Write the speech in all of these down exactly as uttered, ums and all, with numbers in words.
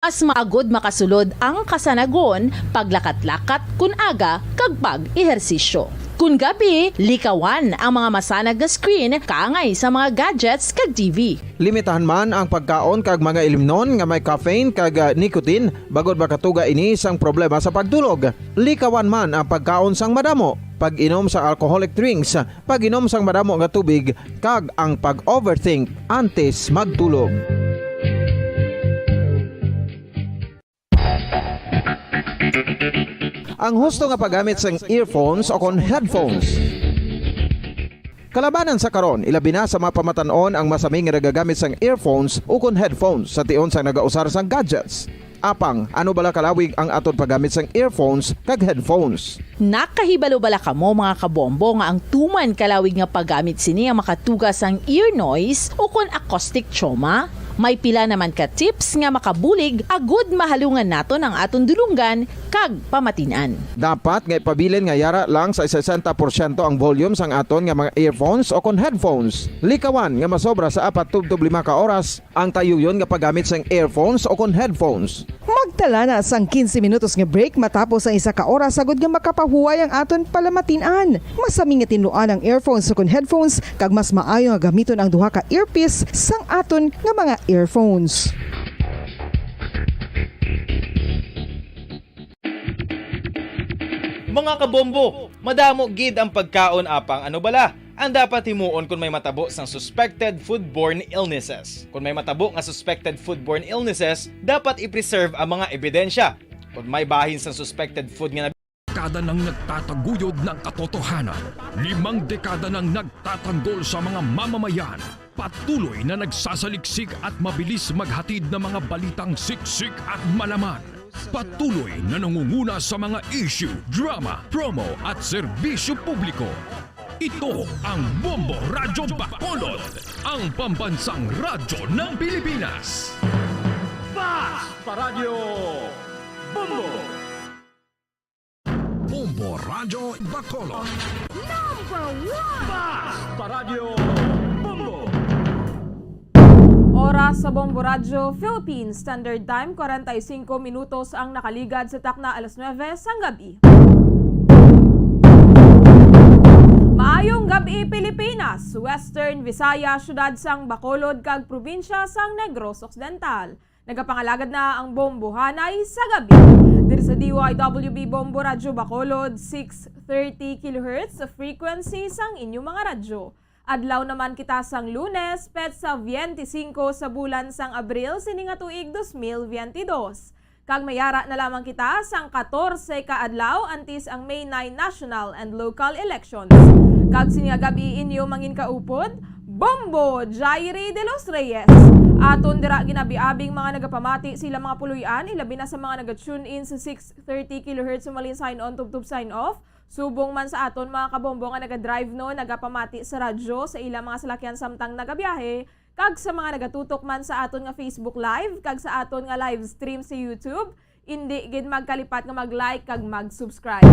Mas maagod makasulod ang kasanagon, paglakat-lakat kun aga, kag pag-ehersisyo. Kun gab-i, likawan ang mga masanag nga screen kaangay sa mga gadgets kag T V. Limitahan man ang pagkaon kag mga ilimnon nga may caffeine kag, ah, nicotine, bangod makatuga ini sang problema sa pagtulog. Likawan man ang pagkaon sang madamo, pag-inom sang alcoholic drinks, pag-inom sang madamo nga tubig, kag ang pag-overthink antes magtulog. Ang husto nga paggamit sang earphones o kon headphones. Kalabanan sa karon, ilabi na sa mga pamatan-on ang masami nga nagagamit sang earphones o kon headphones sa tion sang nagausar sang gadgets. Apang, ano bala kalawig ang aton paggamit sang earphones kag headphones? Nakahibalo bala kamo, mga kabombo, nga ang tuman kalawig nga paggamit sini ang makatuga sang ear noise o kon acoustic trauma? May pila naman ka tips nga makabulig agud mahalungan naton ang aton dulonggan kag pamatin-an. Dapat nga ipabilin nga yara lang sa sesenta porsyento ang volume sang aton nga mga earphones o kon headphones. Likawan nga masobra sa apat tubtob lima ka oras ang tayuyon nga paggamit sang earphones o kon headphones. Magtala na sang quince minutos nga break matapos ang isa ka oras, agud nga makapahuway ang aton palamatin-an. Masami nga tinluan ang earphones o kon headphones, kag mas maayo nga gamiton ang duha ka earpiece sang aton nga mga earphones. Mga kabombo, madamo gid ang pagkaon, apang ano bala ang dapat himuon kon may matabo sang suspected foodborne illnesses? Kon may matabo nga suspected foodborne illnesses, dapat i-preserve ang mga ebidensya. Kon may bahin sang suspected food nga nab- Dekada nang nagtataguyod ng katotohanan, limang dekada nang nagtatanggol sa mga mamamayan, patuloy na nagsasaliksik at mabilis maghatid ng mga balitang siksik at malaman. Patuloy na nangunguna sa mga issue, drama, promo at serbisyo publiko. Ito ang Bombo Radyo Bacolod, ang pambansang radyo ng Pilipinas. Fast Paradyo Bombo! Bombo Radyo Bacolod. Number one! Fast Paradyo Bombo! Oras sa Bombo Radyo Philippines Standard Time, kwarenta y singko minutos ang nakaligad sa takna alas nuebe sang gab-i. Maayong gab-i, Pilipinas, Western Visayas, siyudad sang Bacolod, kag probinsya sang Negros Occidental. Nagapangalagad na ang Bombohanay sa gab-i. Diri sa D Y W B Bombo Radyo Bacolod, six thirty kilohertz frequency sang inyo mga radyo. Adlaw naman kita sang Lunes, petsa biyente singko sa bulan sang Abril sini nga tuig dos mil biyente dos. Kag mayara na lamang kita sang katorse ka adlaw antes ang May nine national and local elections. Kag sini nga gab-i inyo manginkaupod, Bombo Jairi de los Reyes. Aton dira ginabiabing mga nagapamati sa ilang mga puloy-an, ilabi na sa mga naga-tune in sa six thirty kilohertz, sumalin sign on, tubtob sign off. Subong man sa aton mga kabombo nga naga-drive, no, nagapamati sa radyo sa ilang mga salakyan samtang nagabiyahe, kag sa mga nagatutok man sa aton nga Facebook Live kag sa aton nga live stream sa YouTube, indi gid magkalipat nga mag-like kag mag-subscribe.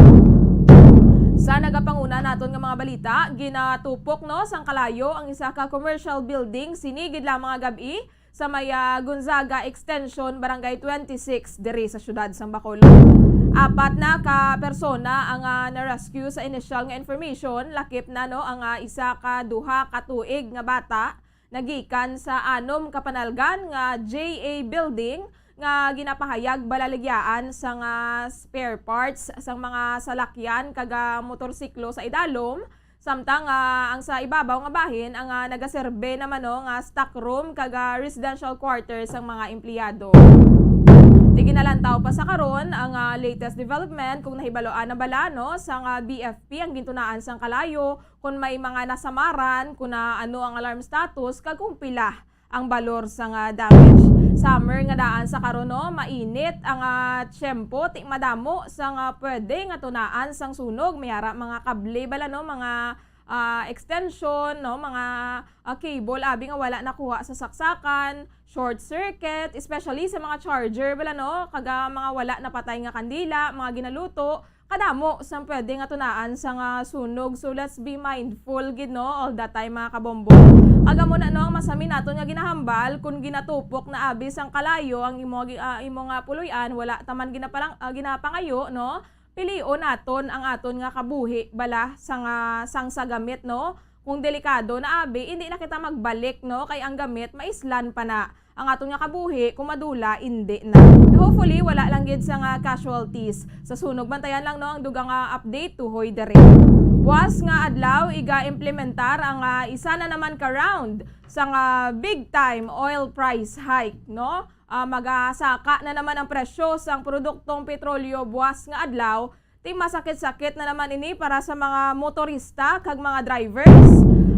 Sa nagapanguna naton nga mga balita, ginatupok, no, sang kalayo ang isa ka commercial building sini gid lamang nga gab-i sa may, ah, Gonzaga Extension, Barangay twenty-six, diri sa siyudad sang Bacolod. Apat na ka persona ang, ah, na-rescue sa inisyal nga information, lakip na, no, ang, ah, isa ka duha ka tuig nga bata nagikan sa anom ka panalgan nga J A building nga ginapahayag balaligyaan sang, ah, spare parts sang mga salakyan kag, ah, motorsiklo sa idalom, samtang, ah, ang sa ibabaw nga bahin ang, ah, nagaserbe naman, no, nga stock room kag, ah, residential quarters sang mga empleyado. Ti ginalantaw pa sa karon ang, ah, latest development kung nahibaluan na bala, no, sang, ah, B F P ang gintunaan sang kalayo, kung may mga nasamaran, kung, ah, ano ang alarm status, kag kung pila ang balor sang, ah, damage. Summer nga daan sa karon, no, mainit ang, ah, tiyempo, ti madamo sang, ah, pwede nga tunaan sang sunog, may ara mga kable bala, no, mga, ah, extension, no, mga, ah, cable, abi nga wala nakuha sa saksakan, short circuit, especially sa mga charger bala, no, kag, ah, mga wala napatay nga kandila, mga ginaluto, kadamo sang pwede nga tunaan sang sunog. So, let's be mindful gid, no, all the time, mga kabombo. Kag amo na, no, ang masami naton nga ginahambal, kun ginatupok na abi sang kalayo ang imo gi-, ah, imo nga puloy-an, wala ta man ginapalang-, ah, ginapangayo, no, pilion naton ang aton nga kabuhi bala sang, ah, sang sa gamit, no? Kung delikado na abi, indi na kita magbalik, no? Kay ang gamit maislan pa na. Ang aton nga kabuhi, kung madula, indi na. Hopefully, wala lang gid sang, ah, casualties. Sa sunog, bantayan lang, no, ang dugang nga update, tuhoy diri. Buwas nga adlaw, iga-implementar ang, ah, isa na naman ka round sang, ah, big time oil price hike, no? Ah, magasaka na naman ang presyo sang produktong petrolyo buwas nga adlaw. Ti masakit-sakit na naman ini para sa mga motorista kag mga drivers.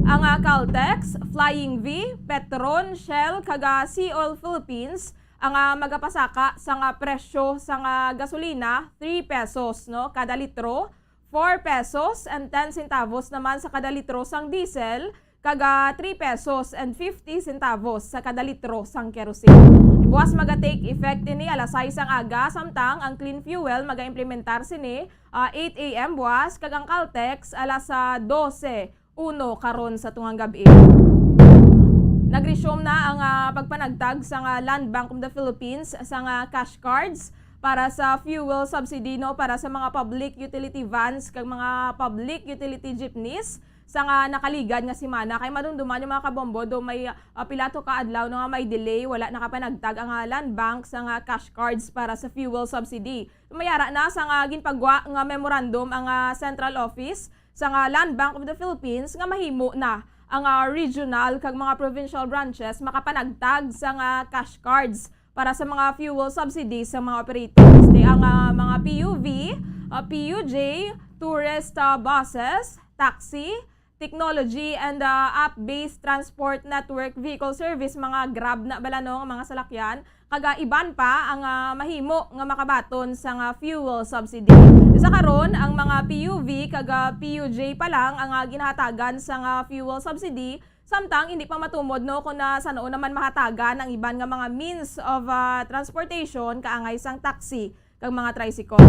Ang, ah, Caltex, Flying V, Petron, Shell, kag, ah, Sea Oil Philippines ang, ah, magapasaka sang, ah, presyo sang, ah, gasolina, three pesos, no, kada litro, four pesos and ten centavos naman sa kada litro sang diesel, kag, ah, three pesos and fifty centavos sa kada litro sang kerosene. Buwas maga-take effect ini alas sais sang aga, samtang ang clean fuel maga-implementar sini, ah, eight A M buwas, kag ang Caltex alas, ah, dose uno karon sa tungang gab-i. Nag-resume na ang, ah, pagpanagtag sang, ah, Land Bank of the Philippines sang, ah, cash cards para sa fuel subsidy, no, para sa mga public utility vans kag mga public utility jeepneys sang, ah, nakaligad nga semana. Kay madumduman, mga kabombo, do may, ah, pila to ka adlaw, no, nga may delay, wala nakapanagtag ang, ah, Land Bank sang, ah, cash cards para sa fuel subsidy. Mayara na sang, ah, ginpagwa nga memorandum ang, ah, Central Office sang, ah, Land Bank of the Philippines nga mahimo na ang, ah, regional kag mga provincial branches makapanagtag sang, ah, cash cards para sa mga fuel subsidies sa mga operators. Ti ang, ah, mga P U V, ah, P U J, tourist, ah, buses, taxi, technology and, ah, app-based transport network vehicle service, mga Grab na bala, no, nga mga salakyan, kag, ah, iban pa ang, ah, mahimo nga makabaton sang, ah, fuel subsidy. Sa karon, ang mga P U V kag, ah, P U J pa lang ang, ah, ginahatagan sang, ah, fuel subsidy, samtang hindi pa matumod, no, kung, ah, san-o naman mahatagan ang iban nga mga means of, ah, transportation kaangay sang taxi kag mga tricycle.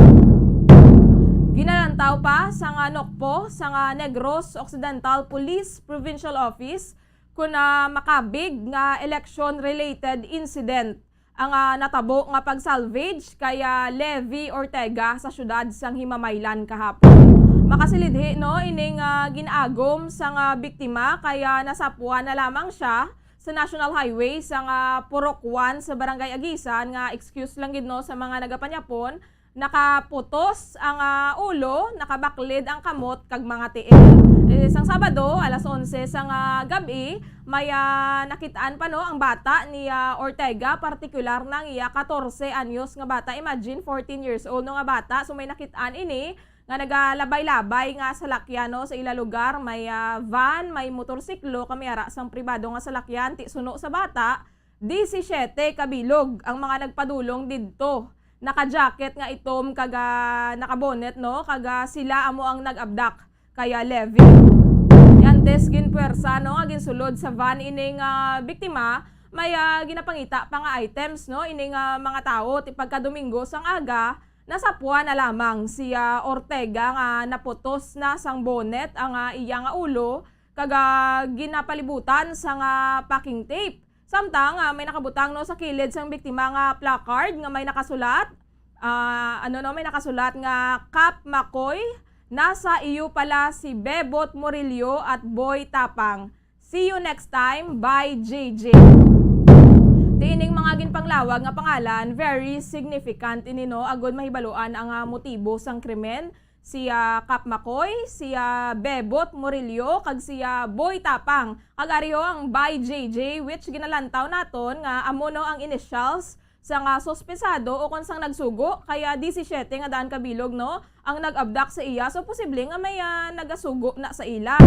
Ginalantaw pa sang, ah, NOCPO sang, ah, Negros Occidental Police Provincial Office kun, ah, makabig nga election-related incident ang, ah, natabo nga pag-salvage kay, ah, Levi Ortega sa siyudad sang Himamaylan kahapon. Makasilidhi, no, ining, ah, gin-agom sang, ah, biktima kay, ah, nasapwan na lamang sia sa National Highway sang, ah, Purok One sa Barangay Aguisan nga, excuse lang gid, no, sa mga nagapanyapon, nakaputos ang, ah, ulo, nakabaklid ang kamot kag mga tiil. Eh, sang Sabado, alas onse sang, ah, gab-i, may, ah, nakit-an pa, no, ang bata ni, ah, Ortega, partikular na ang iya katorse anyos nga bata. Imagine, fourteen years old, no, nga bata. So, may nakit-an ini nga nagalabay-labay nga salakyan, no, sa ila lugar. May, ah, van, may motorsiklo, kami ara sang pribado nga salakyan, ti suno sa bata, disisiete ka bilog ang mga nagpadulong didto. Naka-jacket nga itom kag, ah, naka-bonnet, no? Kag, ah, sila amo ang nag-abdak kay, ah, Levi. Antes ginpuwersa, no, nga ginsulod sa van ining, ah, biktima, may, ah, ginapangita pa nga items, no, ining, ah, mga tawo. Ti pagka Domingo sang aga, nasapwan na lamang si, ah, Ortega nga naputos na sang bonnet ang, ah, iya nga ulo, kag, ah, ginapalibutan sang, ah, packing tape. Samtang, ah, may nakabutang, no, sa kilid sang biktima nga placard nga may nakasulat, ah, ano, no, may nakasulat nga, "Kap Makoy, nasa iyo pala si Bebot Murillo at Boy Tapang. See you next time, bye, J J." Ti ining mga ginpanglawag nga pangalan, very significant ini, no, agud mahibaluan ang, ah, motibo sang krimen. Si, ah, Kap Makoy, si, ah, Bebot Murillo, kag si, ah, Boy Tapang. Kag ari ho ang By J J, which ginalantaw naton nga amo, no, ang initials sang, ah, suspesado o kon sang nagsugo, kay disisiete nga daan ka bilog, no, ang nag-abdak sa iya. So, posible nga may, ah, nagasugo na sa ila.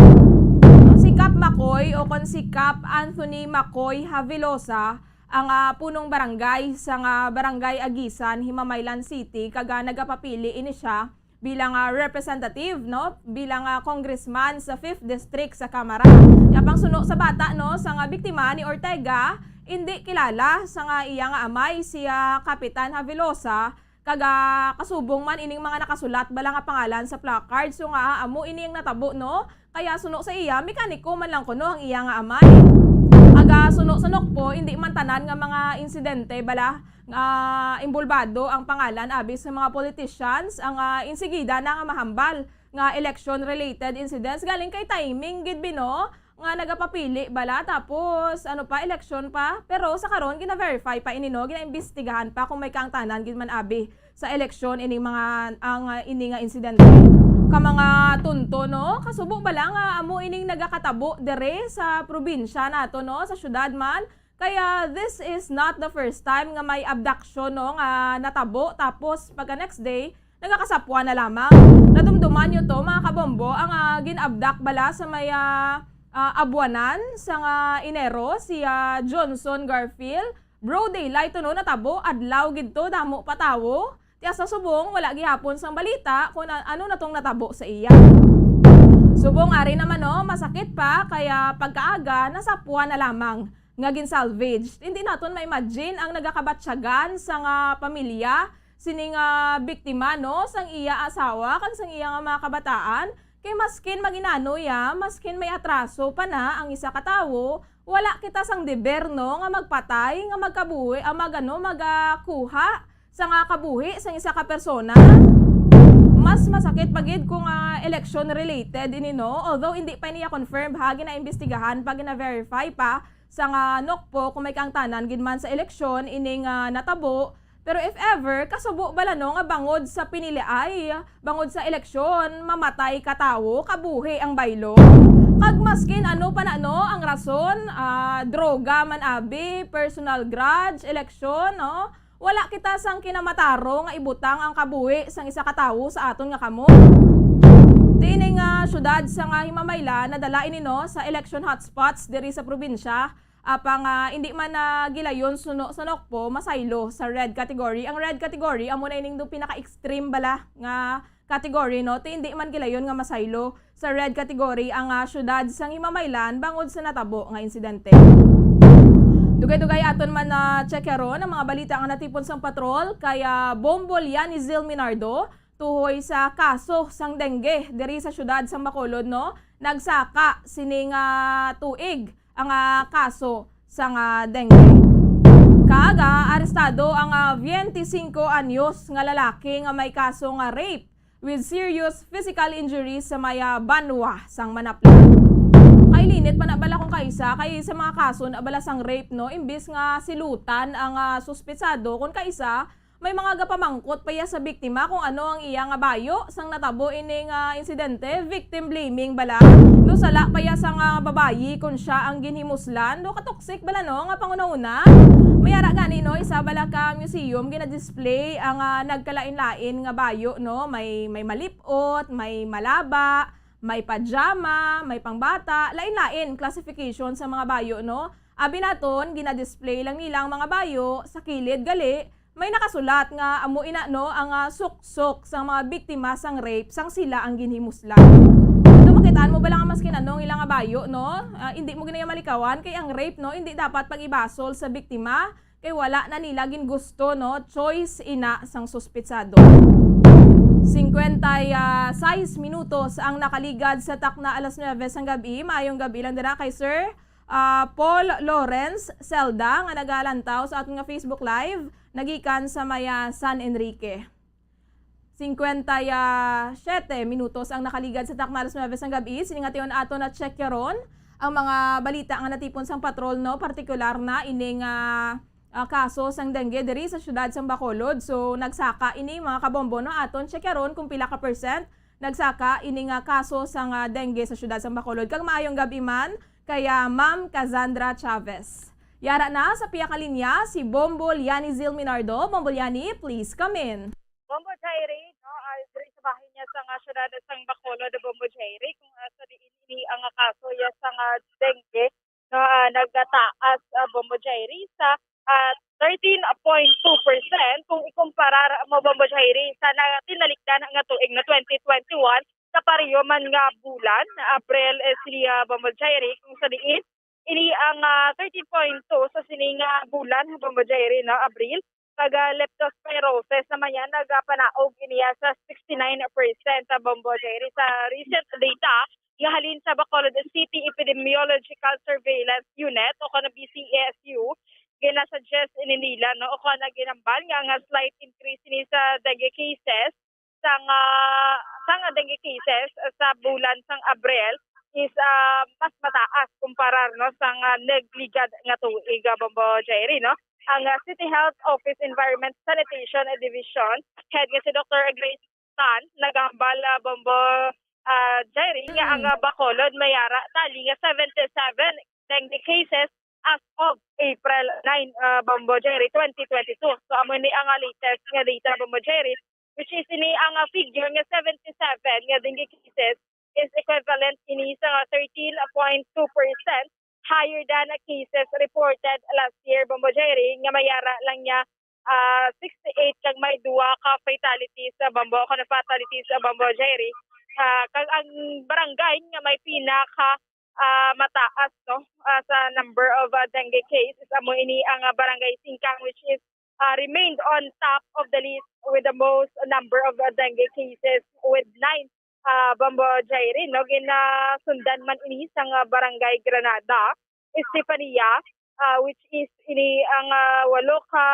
Si Kap Makoy o kon si Kap Anthony Makoy Havilosa, ang, ah, punong barangay sang, ah, Barangay Aguisan, Himamaylan City, kag, ah, nagapapili ini siya bilang, ah, representative, no, bilang, ah, congressman sa fifth District sa Kamara. Yapang suno sa bata, no, sa nga biktima ni Ortega, hindi kilala sa nga iya nga amay si, ah, Kapitan Havelosa, kag, ah, kasubong man ining mga nakasulat bala nga pangalan sa placard. So nga, amo ini ang natabo, no? Kaya suno sa iya, mekaniko man lang kuno ang iya nga amay. Aga suno sa Nokpo, hindi man tanan nga mga insidente bala nga involbado ang pangalan abi sa mga politicians ang, ah, insigida na nga mahambal nga election-related incidents. Galing kay timing gid, bino, nga nagapapili bala, tapos ano pa, election pa. Pero sa karon, gina-verify pa ini, no? Ginaimbestigahan pa kung may kaangtanan gid man abi sa eleksyon ining mga, ang, ah, ini nga insidente. Ka mga tunto, no? Kasubo bala nga amo ining nagakatabo dere sa probinsya nato, no? Sa syudad man. Kaya this is not the first time nga may abduction, no, nga natabo, tapos pagka next day, nagakasapwa na lamang. Nadumduman nyo to, mga kabombo, ang, ah, gin-abduct bala sa may, ah, ah, Abuanan sa nga Enero, si, ah, Johnson Garfield. Broad daylight to, no, natabo, adlaw gid to, damo pa tawo. Ti sa subong, wala gihapon sang balita kung a-, ano na tong natabo sa iya. Subong ari naman, no, masakit pa, kaya pagkaaga, nasapwa na lamang nga gin-salvage. Hindi naton ma-imagine ang nagakabatyagan sa nga pamilya sini nga biktima, no, sang iya asawa kag sang iya nga mga kabataan. Kay maskin maginano ya, maskin may atraso pa na ang isa ka tawo, wala kita sang deber, no, nga magpatay, nga magkabuhi, ah, mag-, ano, magakuha sa nga kabuhi sang isa ka persona. Mas masakit pa gid kung, ah, election related ini, no? Although hindi pa niya confirmed, ha, ginaimbestigahan pa, gina-verify pa sa nga Nokpo kung may kaangtanan gid man sa eleksyon ining, ah, natabo. Pero if ever, kasubo bala, no, nga bangod sa piniliay, bangod sa eleksyon, mamatay ka tawo, kabuhi ang baylo? Kag maskin ano pa na, no, ang rason, ah, droga man abi, personal grudge, eleksyon, no? Wala kita sang kinamataro nga ibutang ang kabuhi sang isa ka tawo sa aton nga kamot. Ti ini nga syudad sa nga himamaylan nadala ini, no, sa election hotspots diri sa probinsya. Apang, ah, indi man na gilayon suno sa Nokpo, masaylo sa red category. Ang red category amo na ining do pinaka-extreme bala nga category, no? Ti indi man gilayon nga masaylo sa red category ang, ah, syudad sang himamaylan bangod sa natabo nga insidente. Dugay-dugay aton man na check karon ang mga balita nga natipon sang patrol kay, ah, Bombo Lianizil Minardo tuhoy sa kaso sang dengue diri sa syudad sang Bacolod, no? Nagsaka sini nga tuig ang, ah, kaso sang, ah, dengue. Kag, ah, arestado ang, ah, twenty-cinco anyos nga lalaki nga may kaso nga rape with serious physical injuries sa may, ah, banwa sang Manapla. Kailinit pa na bala kung kaisa kay sa mga kaso na bala sang rape, no, imbis nga silutan ang, ah, suspetsado, kung kaisa may mga gapamangkot pa iya sa biktima kung ano ang iya nga bayo sang natabo ini nga insidente. Victim blaming bala. No, sala pa iya sang, ah, babayi kung siya ang ginhimuslan. No, katoxic bala, no, nga panghunahuna. May ara gani, no, isa bala ka museum gina-display ang, ah, nagkalain-lain nga bayo, no. May, may malip-ot, may malaba, may pajama, may pangbata, lain-lain classification sa mga bayo, no. Abi naton, gina-display lang nila ang mga bayo sa kilid, gali may nakasulat nga amo ina, no, ang, ah, suksok sang mga biktima sang rape sang sila ang ginhimuslan. Daw makitaan mo bala nga maskin ano ang ila nga bayo, no? Ah, indi mo ginaya malikawan kay ang rape, no, indi dapat pag-ibasol sa biktima kay wala na nila gingusto, no? Choice ina sang suspetsado. Singkwenta y seis minutos ang nakaligad sa takna alas nuebe sang gab-i. Maayong gab-i lang dira kay Sir ah, Paul Lawrence Zelda nga nagalantaw sa aton nga Facebook Live, nagikan sa may, ah, San Enrique. Singkwenta y siyete minutos ang nakaligad sa takna alas nuebe sang gab-i. Sini nga tion aton na check karon ang mga balita nga natipon sang patrol, no, partikular na ining, ah, ah, kaso sang dengue diri sa siyudad sang Bacolod. So, nagsaka ini, mga kabombo, no, aton check karon kung pila ka percent nagsaka ini nga kaso sang dengue sa siyudad sang Bacolod. Kag maayong gab-i man kay, ah, Ma'am Cassandra Chavez. Yara na sa pihak nga linya si Bombo Lianizil Minardo. Bombo Liani, please come in. Bombo Jairi, no, ah, diri sa bahin niya sa nga siyudad sang Bacolod, Bombo Jairi, kung asa diin ini ang kaso ya sa nga dengue, no, ah, nagataas, ah, Bombo Jairi, sa, ah, thirteen point two percent kung ikumparar mo, Bombo Jairi, sa na-, tinalikdan nga tuig. nga twenty twenty-one, sa pareho man nga bulan, Abril, eh, sila Bombo Jerry, kung sa diin ini ang, ah, thirteen point two sa sini nga bulan, Bombo Jerry, no, Abril. Kag, ah, leptospirosis naman yan, nagapanaog iniya sa sixty-nine percent, ah, Bombo Jerry. Sa recent data nga halin sa Bacolod City Epidemiological Surveillance Unit o kon B C S U, ginasuggest ini nila, no, o kon ginambal nga, nga slight increase ini sa dengue cases sang, ah, sang dengue cases sa bulan sang Abril is, ah, mas mataas kumparar, no, sang, ah, nagligad nga tuig, ah, Bombo Jerry, no. Ang, ah, City Health Office Environment Sanitation Division Head nga si Doktor Grace Tan nagahambal, ah, Bombo, ah, Jerry, nga ang, Mm. ah, Bacolod may ara tali nga seventy-seven dengue cases as of April nine, ah, Bombo Jerry, twenty twenty-two. So, amo ni ang, ah, latest nga data, Bombo Jerry, which is ini ang, ah, figure nga seventy-seven nga dengue cases is equivalent ini sa thirteen point two percent higher than cases reported last year, Bombo Jerry, nga may ara lang niya, ah, sixty-eight kag may duha ka fatalities sa Bombo, o kon fatalities sa Bombo Jerry. Ah, kag ang barangay nga may pinaka, ah, mataas, no, ah, sa number of, ah, dengue cases, amo ini ang, ah, Barangay Singkang, which is, ah, remained on top of the list with the most number of, ah, dengue cases with nine, ah, Bombo Jerry, no? Ginasundan man ini sang, ah, Barangay Granada, Estefania, ah, which is ini ang, ah, walo ka,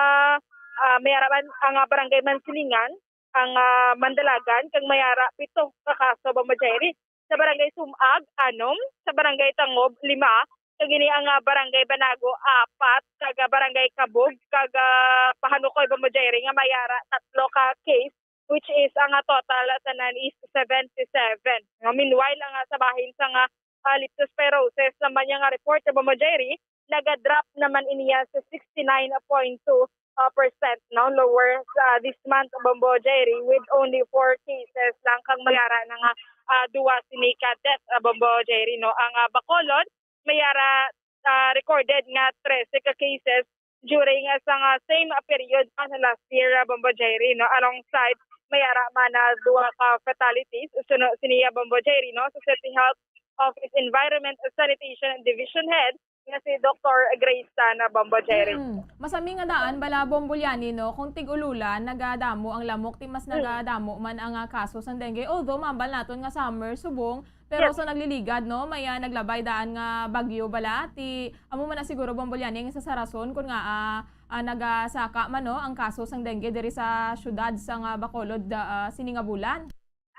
ah, may ara man ang, ah, Barangay Mansilingan, ang, ah, Mandalagan, kag may ara pito ka kaso, Bombo Jerry. Sa Barangay Sumag, anom, sa Barangay Tangob, lima, kag ini ang, ah, Barangay Banago, apat, kag, ah, Barangay Kabug, kag, ah, Pahanukoy, Bombo Jerry, nga may ara tatlo ka case, which is ang, ah, total tanan is seventy-seven. Nga meanwhile, ang, ah, sa bahin sang, ah, ah, leptospirosis naman niya nga report, Bombo Jerry, naga-drop naman iniya sa sixty-nine point two, ah, percent, no, lower sa this month, Bombo Jerry, with only four cases lang kag may ara na nga, ah, duwa sini ka death, ah, Bombo Jerry, no. Ang, ah, Bacolod, may ara, ah, recorded nga trese ka cases during, ah, sa nga same, ah, period pa sa last year, ah, Bombo Jerry, no, alongside may ara man na duha ka fatalities. Suno sini, ah, Bombo Jerry, no, sa City Health Office Environment and Sanitation Division Head nga si Doktor Grace Tan, ah, Bombo Jerry. Mm. Masami nga daan bala, Bombo Liani, no, kung tig-ululan nagadamo ang lamok, ti mas Mm. nagadamo man ang, ah, kaso sang dengue. Although mambal naton nga summer subong, pero Yes. sa nagliligad, no, may, ah, naglabay daan nga bagyo bala, ti amo man na siguro, Bombo Liani, ang isa sa rason kun nga, ah, ah, nagasaka man, no, ang kaso sang dengue diri sa siyudad sang, ah, Bacolod, ah, sini nga bulan.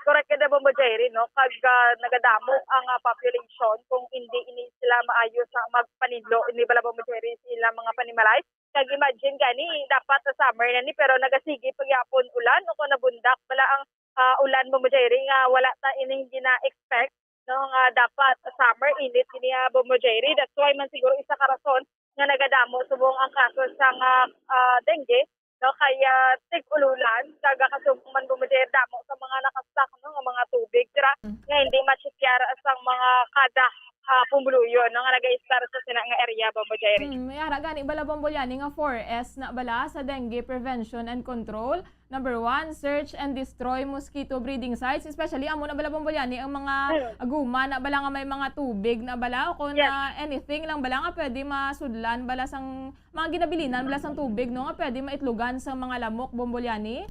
Correct ka, Bombo Jerry, no? Kag, ah, nagadamo ang, ah, population kung hindi ini sila maayo sa magpaninlo, ini bala, Bombo Jerry, sa ilang mga panimalay. Kag imagine gani, dapat sa summer na ni, pero nagasigi pa gyapon ulan o kung nabundak bala ang, ah, ulan, Bombo Jerry, nga wala ta ini gina-expect, no? Nga dapat summer, init ini, ah, Bombo Jerry. That's why man siguro isa ka rason nga nagadamo subong ang kaso sang, ah, ah, dengue, no, kay, ah, tig-ululan, kag kasubong man, Bombo Jerry, damo sa mga naka-stock, no, nga mga tubig dira Mm. nga hindi ma-check-yar sang mga kada, ah, pumuluyo, no, nga nag-a-istar sa sina nga area, Bombo Jerry. Mm, may ara gani bala, Bombo Liani, nga four S na bala sa dengue prevention and control. Number one, search and destroy mosquito breeding sites. Especially, amo na bala, Bombo Liani, ang mga Mm. guma na bala nga may mga tubig na bala o kung Yes. na anything lang bala nga pwede masudlan bala sang mga ginabilinan bala sang tubig, no, nga pwede maitlugan sang mga lamok, Bombo Liani?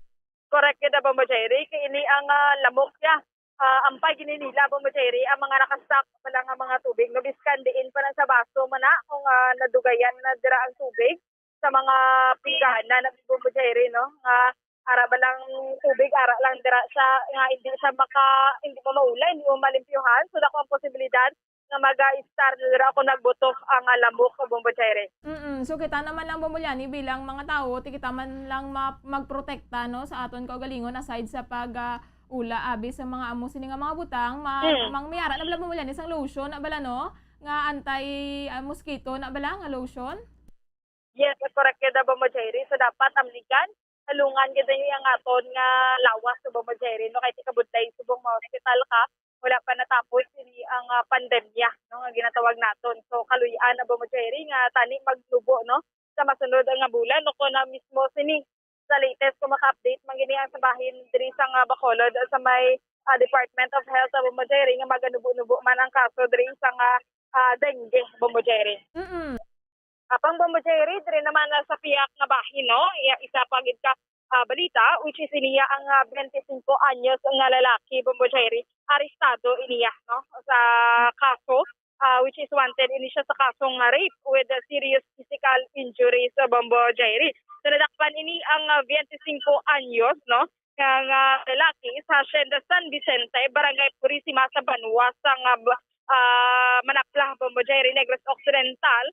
Correct gid, Bombo Jerry. Kay ini ang, ah, lamok niya. Ah, ampay gini nila, Bombo Jerry, ang mga naka-stock bala nga mga tubig, no, biskan diin pa na sa baso man na, kung, ah, nadugayan na dira ang tubig sa mga pingganan na, Bombo Jerry, no, nga ara ba lang tubig, ara lang dira siya, nga hindi siya maka-, hindi mo maulay, hindi mo malimpyuhan. So, dako ang posibilidad nga mag-a-istar na dira kung nagbutok ang, ah, lamok, Bombo Jerry. Mm-mm. So, kita naman lang, Bombo Liani, bilang mga tawo, ti kita man lang ma-, magprotekta, no, sa aton kaugalingon, aside sa pag, ah, ula abi sa mga amo sini nga mga butang, ma-, Mm. mang may ara na bala, Bombo Liani, sang lotion na bala, no, nga anti, ah, mosquito na bala nga lotion? Yes, correct gid, Bombo Jerry. So, dapat amligan, talungan gid ang aton nga lawas, Bombo Jerry, no? Kay ti kabudlay subong ma-hospital ka, wala pa natapos ini ang, ah, pandemya, no, nga ginatawag naton. So, kaluy-an, Bombo Jerry, nga tani magnubo, no, sa masunod nga bulan, no, kung na mismo sini Sa latest, kung maka-update man gini ang sa bahin diri sa nga Bacolod, sa may, ah, Department of Health sa Bombo Jerry, nga maganubo-nubo man ang kaso diri sa nga, ah, dengue, Bombo Jerry. Mm-mm. Apang Bombo Jerry, diri naman na sa piyak nga bahin, no? Iya, isa pa gid ka, ah, balita, which is iniya ang, ah, twenty-five anyos nga lalaki, Bombo Jerry, arestado iniya, no? Sa kaso, ah, which is wanted ini siya sa kasong, ah, rape with, ah, serious physical injuries, ah, Bombo Jerry. So, nadakpan ini ang, ah, twenty-five anyos, no? Nga, nga lalaki sa Hacienda San Vicente, Barangay Purisima sa banwa sa nga, ah, Manapla, Bombo Jerry, Negros Occidental.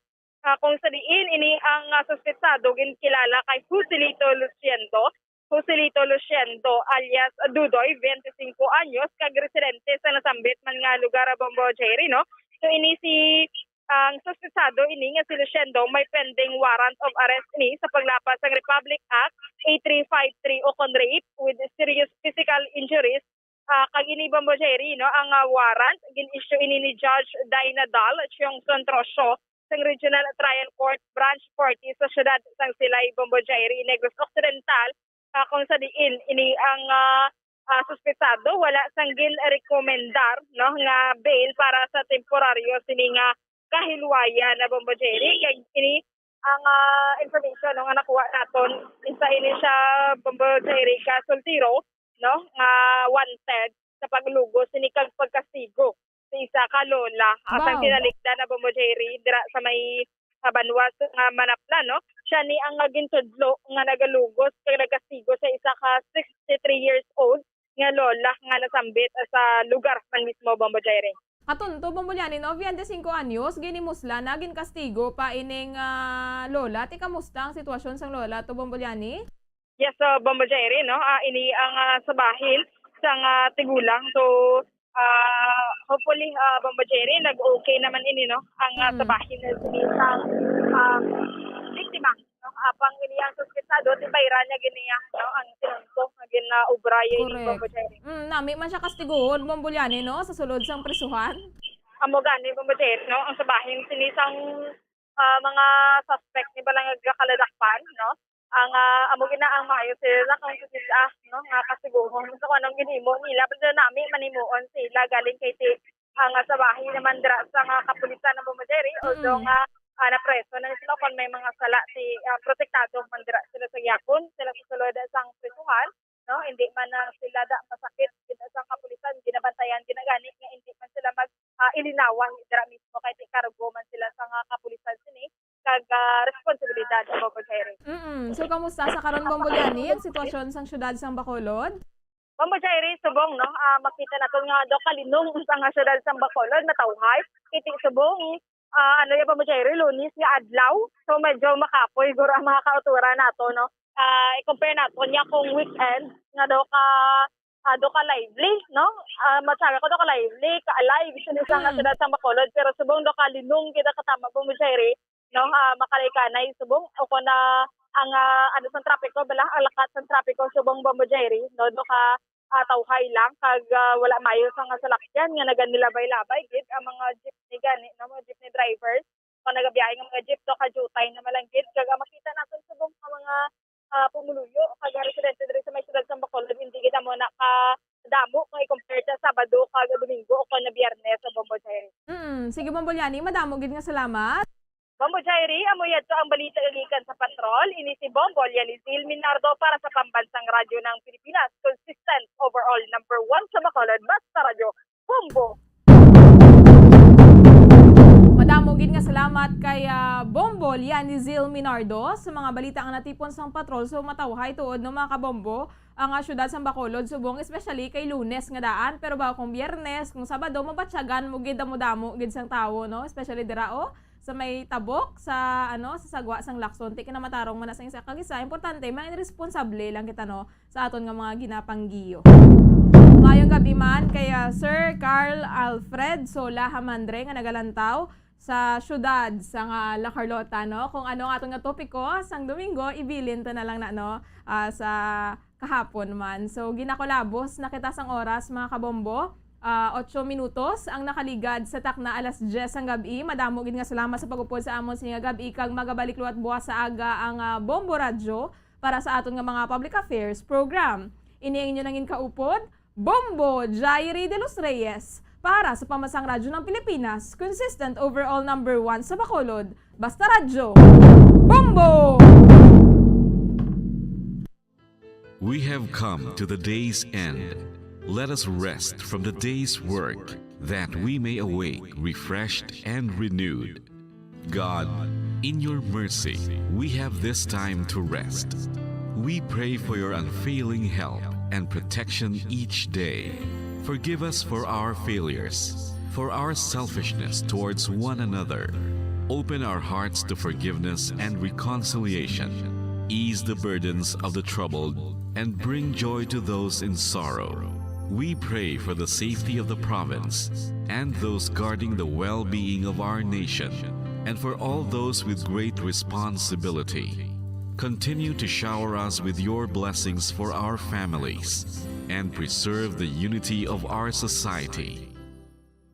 Ah, kung sa diin ini ang, ah, suspetsado ginkilala kay Joselito Luciendo, Joselito Luciendo alias Dudoy, twenty-five anyos, kag residente sa nasambit man nga lugar, Bombo Jerry, no? So, ini si, ang suspetsado ini nga si Luciendo may pending warrant of arrest ini sa paglapas sang Republic Act eight three five three o kon rape with serious physical injuries. Ah, kag ini, Bombo Jerry, no, ang, ah, warrant gin-issue ini ni Judge Dinadal Chiongson Trosio sang Regional Trial Court Branch forty sa siyudad sang Silay, Bombo Jerry, Negros Occidental, ah, kung sa diin ini ang, ah, ah, suspetsado wala sang ginrekomendar, no, nga bail para sa temporaryo sini nga kahilwayan na, Bombo Jerry. Kay ini ang, ah, information, no, nga nakuha naton, isa ini siya, Bombo Jerry, ka soltero, no, nga wanted sa paglugos sini kag pagkastigo sa isa ka lola, ah, sang Wow. tinalikdan na, Bombo Jerry, dira sa may, ah, banwa sa nga Manapla, no? Siya ni ang, ah, gintudlo nga nagalugos kag nagkastigo sa isa ka sixty-three years old nga lola nga nasambit, ah, sa lugar man mismo, Bombo Jerry. Katunto, Bombo Liani, no? Twenty-five anyos, ginimusla na, ginkastigo pa ining, ah, lola. Ti kamusta ang sitwasyon sang lola to, Bombo Liani? Yes, so, Bombo Jerry, no? Ah, ini ang, ah, sa bahin sang, ah, tigulang. So, ah, hopefully, ah, Bombo Jerry, nag-okay naman ini, no? Ang, ah, Mm. sa bahin na sini sang, ah, biktima, no? Apang ini ang suspetsado, ti bayran niya gini, ah, no? Ang tinungko nga ginaubra niya ini, Correct. Bombo Jerry. Mm, nami man siya kastiguhon, Bombo Liani, no? Sa sulod sang prisuhan. Amo gani, Bombo Jerry, no? Ang sa bahin sini sang, ah, mga suspect ni bala nga gakaladakpan, no? Ang, ah, amo gina ang maayo sila kung sila, no, nga kasuguhon sa kung anong ginhimo nila. Pero nami manimuon sila galing kay ti, ang, ah, sa bahin naman dira sa nga kapulisan ng Bombo Jerry, although Mm. nga, ah, napreso na sila kung may mga sala ti, ah, protektado man dira sila sa gihapon, sila sa sulod sang prisuhan, no? Hindi man na sila da masakit kita sa kapulisan, ginabantayan, ginagani nga hindi man sila mag, ah, ilinawan dira mismo kay ti kargo man sila sa nga kapulisan sini kag, ah, responsibilidad, Bombo Jerry. Mm-mm. So, kamusta sa karon, Bombo Liani, ang sitwasyon sang siyudad sang Bacolod? Bombo Jerry, subong, no? Ah, makita naton nga daw kalinong sa nga siyudad sang Bacolod, matawhay. Kay ti subong, ah, ano ya, Bombo Jerry, Lunes nga adlaw. So, medyo makapoy guro ang mga kauturan nato, no? Ah, i-compare naton niya kung weekend nga daw ka, ah, daw ka lively, no? Ah, matsaga ko daw ka lively, ka alive sa isang Mm. siyudad sang Bacolod, pero subong daw kalinong kita katama, Bombo Jerry, no? Ah, makalikanay subong o kon na ang, ah, ano sang trapiko bala, ang lakat sang trapiko subong, Bombo Jerry, no? Daw ka, ah, tawhay lang kag, ah, wala maayo sa nga salakyan nga naganilabay-labay gid ang mga jeepney gani, no? Mga jeepney drivers kung nagabiyahe nga mga jeep, daw ka jutay na malanggit kag ang makita naton subong sa mga, ah, pumuluyo kag residente diri sa may siyudad sa Bacolod, hindi gid amo na ka damo kung i-compare sa Sabado kag Domingo o kon na Biyernes sa, Bombo Jerry. Mm, sige, Bombo Liani, madamo gid nga salamat. Bombo Jerry, amo yadto ang balita nga gikan sa patrol. Ini si Bombo Lianizil Minardo para sa Pambansang Radyo ng Pilipinas, consistent, overall, number one sa Bacolod, basta radyo, Bombo! Madamo gid nga salamat kay, ah, Bombo Lianizil Minardo sa mga balita nga natipon sang patrol. So, matawhay tuod, no, mga kabombo, ang, ah, siyudad sang Bacolod subong, especially kay Lunes nga daan, pero ba kung Biyernes, kung Sabado, mabatyagan mo gid, damo-damo gid sang tawo, no? Especially dira, oh, sa may tabok, sa, ano, sa sagwa sang Lacson. Ti kinamatarong man na sang isa kag isa. Importante, mga responsable lang kita, no, sa aton nga mga ginapanggiyo. Mayong gabi man kay, ah, Sir Carl Alfred Sola Hamandre nga nagalantaw sa siyudad sang, ah, La Carlota, no? Kung ano ang aton nga topiko sang Domingo, ibilin ta na lang na, no? Ah, sa kahapon man. So, ginakulabos na kita sang oras, mga kabombo. Ah, otso minutos ang nakaligad sa takna alas diyes sang gab-i. Madamo gid nga salamat sa pag-upod sa amon sini nga gab-i, kag magabalik liwat buwas sa aga ang, ah, Bombo Radyo para sa aton nga mga public affairs program. Ini ang inyo nangin kaupod, Bombo Jairi de los Reyes, para sa Pamansang Radyo ng Pilipinas, consistent overall number one sa Bacolod. Basta Radyo, Bombo! We have come to the day's end. Let us rest from the day's work, that we may awake refreshed and renewed. God, in your mercy, we have this time to rest. We pray for your unfailing help and protection each day. Forgive us for our failures, for our selfishness towards one another. Open our hearts to forgiveness and reconciliation. Ease the burdens of the troubled and bring joy to those in sorrow. We pray for the safety of the province and those guarding the well-being of our nation, and for all those with great responsibility. Continue to shower us with your blessings for our families and preserve the unity of our society.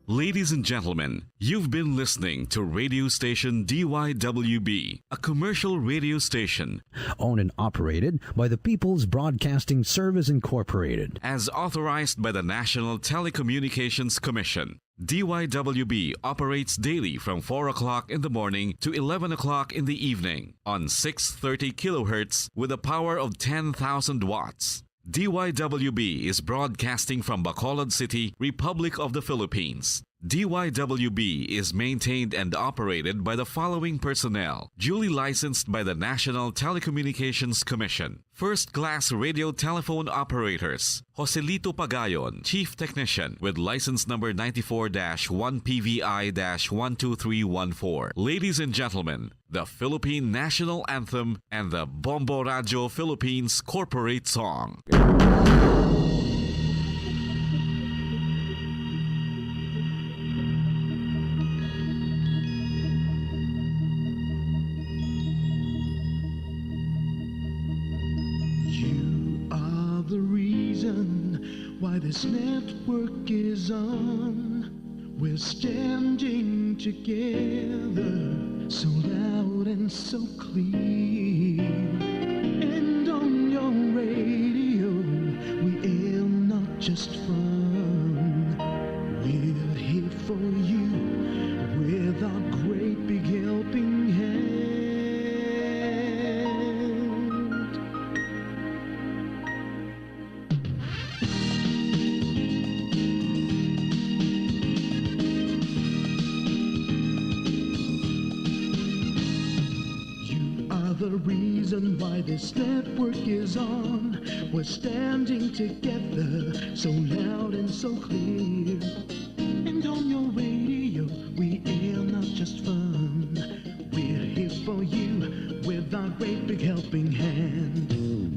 Ladies and gentlemen, you've been listening to radio station D Y W B, a commercial radio station Owned and operated by the People's Broadcasting Service Incorporated. As authorized by the National Telecommunications Commission. D Y W B operates daily from four o'clock in the morning to eleven o'clock in the evening on six thirty kilohertz with a power of ten thousand watts. D Y W B is broadcasting from Bacolod City, Republic of the Philippines. D Y W B is maintained and operated by the following personnel, duly licensed by the National Telecommunications Commission. First class radio telephone operators, Joselito Pagayon, chief technician, with license number ninety-four dash one P V I dash one two three one four. Ladies and gentlemen, the Philippine National Anthem and the Bombo Radyo Philippines Corporate Song. You are the reason why this network is on. We're standing together, so loud and so clear. And on your radio, we aim not just fun. We're here for you with our great big helping hand. You are the reason why this network is on. We're standing together, so loud and so clear. And on your radio, we air not just fun. We're here for you with our great big helping hand.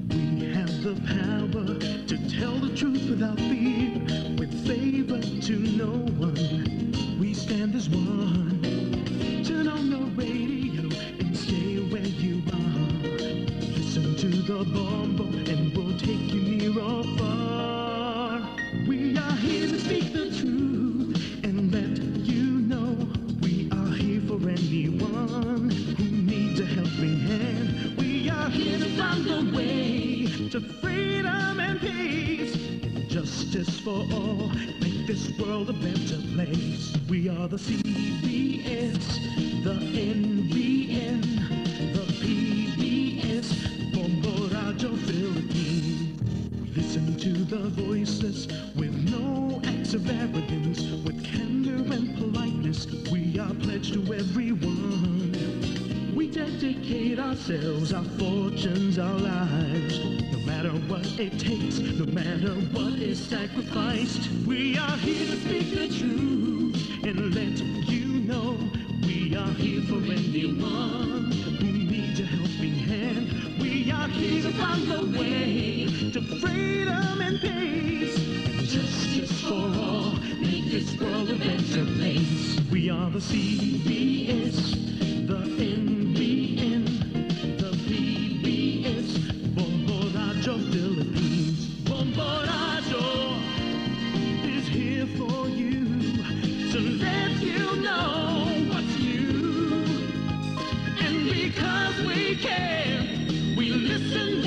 We have the power to tell the truth without fear, with favor to no one. We stand as one. Turn on your radio and stay where you are. Listen to the Bombo and we'll take you near or far. We are here to speak the truth and let you know we are here for anyone who needs a helping hand. We are here to find the way to freedom and peace and justice for all. Make this world a better place. We are the C B S, the N B N, the P B S, Bombo Radyo Philippines. Listen to the voiceless with no acts of arrogance, with candor and politeness. We are pledged to everyone. We dedicate ourselves, our fortunes, our lives. No matter what it takes, no matter what is sacrificed, we are here to speak the truth and let you know we are here for anyone who needs a helping hand. We are here to find the way to freedom and peace and justice for all. Make this world a better place. We are the C B S, the N B N, the P B S, Bombo Radyo Philippines. Bombo Radyo is here for you to let you know what's new. And because we care, we listen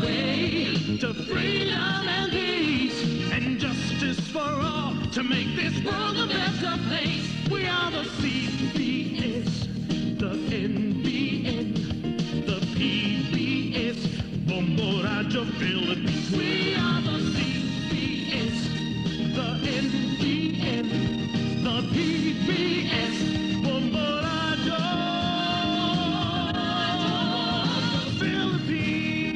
Way to freedom and peace and justice for all to make this world a better place. We are the C B S, the N B N, the P B S, Bombo Radyo Philippines. We are the C B S, the N B N, the P B S, Bombo Radyo Philippines.